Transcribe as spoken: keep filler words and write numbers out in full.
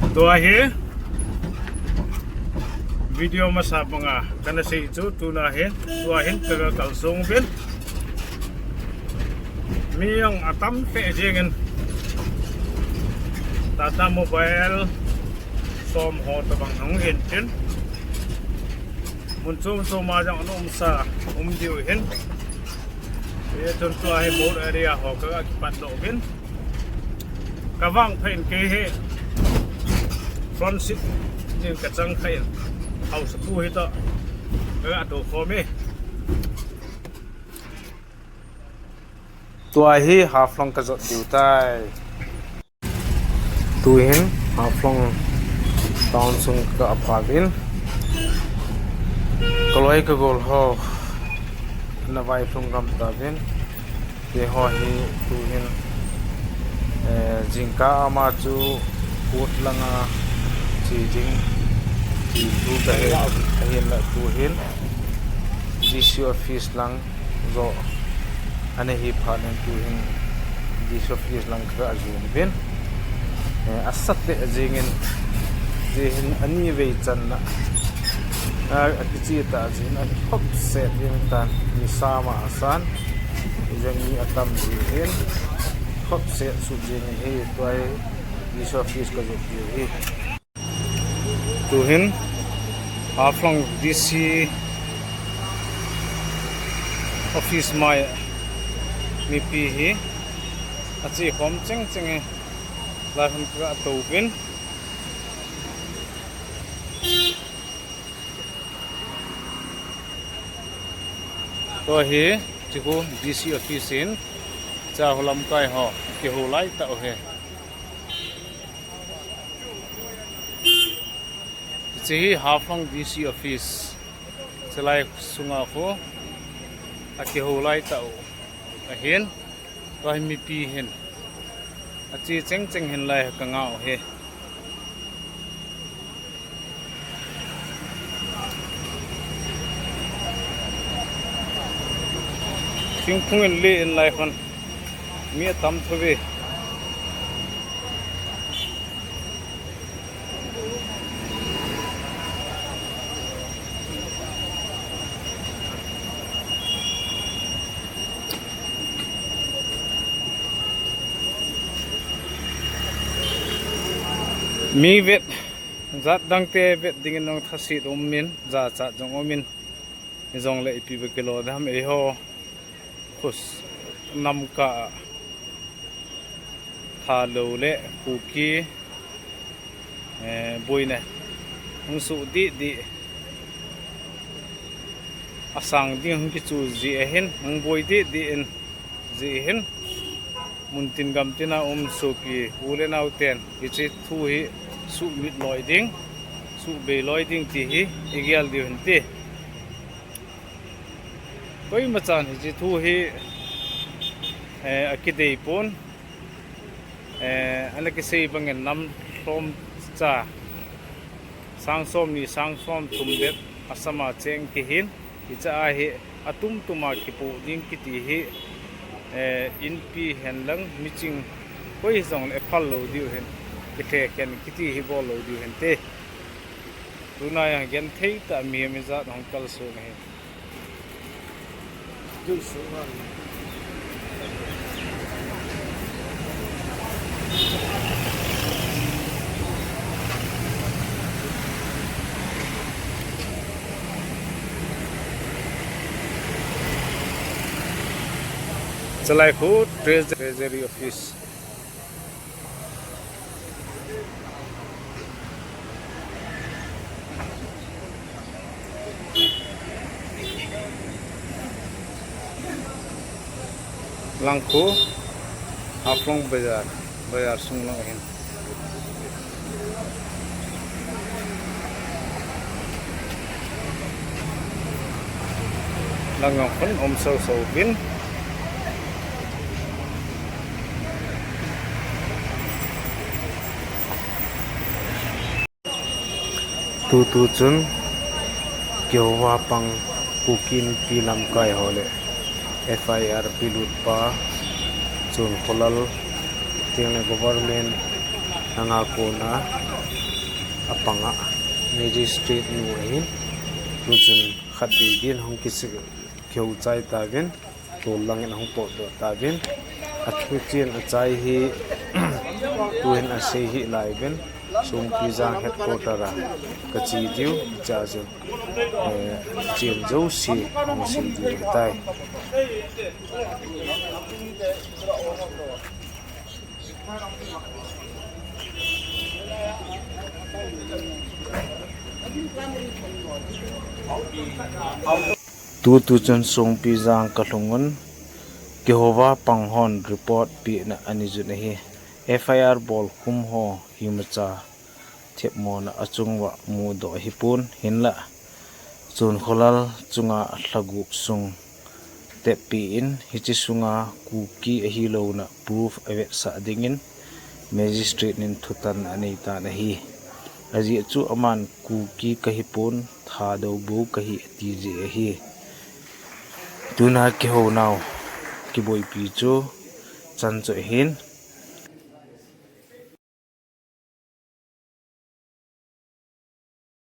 Tua hi video masa banga kana sei chu tuna hi, tua hin ka kalsong uvin. Mi jong atam pe jingin Tata Mobile som ho tabang hung hin tin. Mun chom chom a jong ana umsa um diu hin. Hichun tua hi boat area ho ka kipat doh uvin. Ka vangphat in kei hi front seat din ka chang kha in. Haosapu hi toh ka tou khom e. Tua hi Haflong ka jot diu tai. Tuhin Haflong town sung ka phah uvin. Ka loi ka gol ho na vailhung gam tauvin. Keiho hi tuhin, eh, jingkah ama chu Kut langa che ding ti thu ka he, ahinla tuhin D C office lang joh ana hi phat in tuhin D C office lang ka jun uvin. Eh, asat le jingin, jingin ani vei channa. A, akiche ta jingin, akhop set jing tan, mi sama asan, jing mi atam jingin, khop set su jingin hi, tua hi, D C office ka jot diu hi. Tuhin, Haflong D C office mai mipi hi, ache khom cheng cheng hi, lai hun ka tou uvin. Tua hi, chukhu D C office in, cha ho lamkai ho, kihou lai tau hi. Hiche hi Haflong D C office. Chulai sunga khu, akihou lai tau ahin. Tua hi mipi hin. Ache cheng cheng hin lai ka ngah u hi. Thingphung in le in lai khun. Mi atam tho ve. Mi vet, jat dang te vet dingin jong thasit um in, jachat jong um in, hijongle ipi bep kilou dam eiho. Khus nam kah a Thalou le Kuki, eh, boina hung suh dih dih, asang ding hung kichu jeh ahin, hung boi dih dih in jeh ahin, muntin gamtin a um sopi u le nao ten hiche thu hi suhmil loi ding, suhbei loi ding ti hi igel diu hin ti. Koima chan hiche thu hi, eh, akidei pon, eh, ana kisei bangin nam lhom cha sang som ni sang som thum bep asama cheng kihin, hiche a hi atum tum a kipoh ding kiti hi, eh, inpi hen lang miching koi hijongle phal lou diu hin, kithe khen kiti hi bol lou diu hin te. Tuna jong genthei tah a mihem ijat hung kalsong ahi. Chulai khu Treasury Office. Lang khu Haflong Bazar, bazar sung lang ahin. Lang jong khun um soso uvin. Tutu chun kihouva pang Kuki Inpi lamkai ho le F I R pilut pa Chun Kholal, tengle government langa kona apanga magistrate nu ahin, tuchun khatvei din hung kisik kihou chai tauvin, tol langin ahung potdoh tauvin, athu chen achai hi tuhin asei hih laiyuvin, Songpijang headquarter a kache diu, hichea chun, eh, chen jouse ahung sei diu ahitai. Tutu chun Songpijang kalhungun, kihouva panghon report pehna anei jun ahi. F I R bolkhum ho imacha themmo na achunguva mudoh ahipon, hinlah Chonkholal chunga lhagup sung teppi in, hiche sunga Kuki ahilouna proof avetsah dingin magistrate in thutan aneitan ahi. Ajeh chu aman Kuki kahipon, Thadou bou kahi atijeh ahi. Tuna kihounau kiboipi chu chan chu ahin,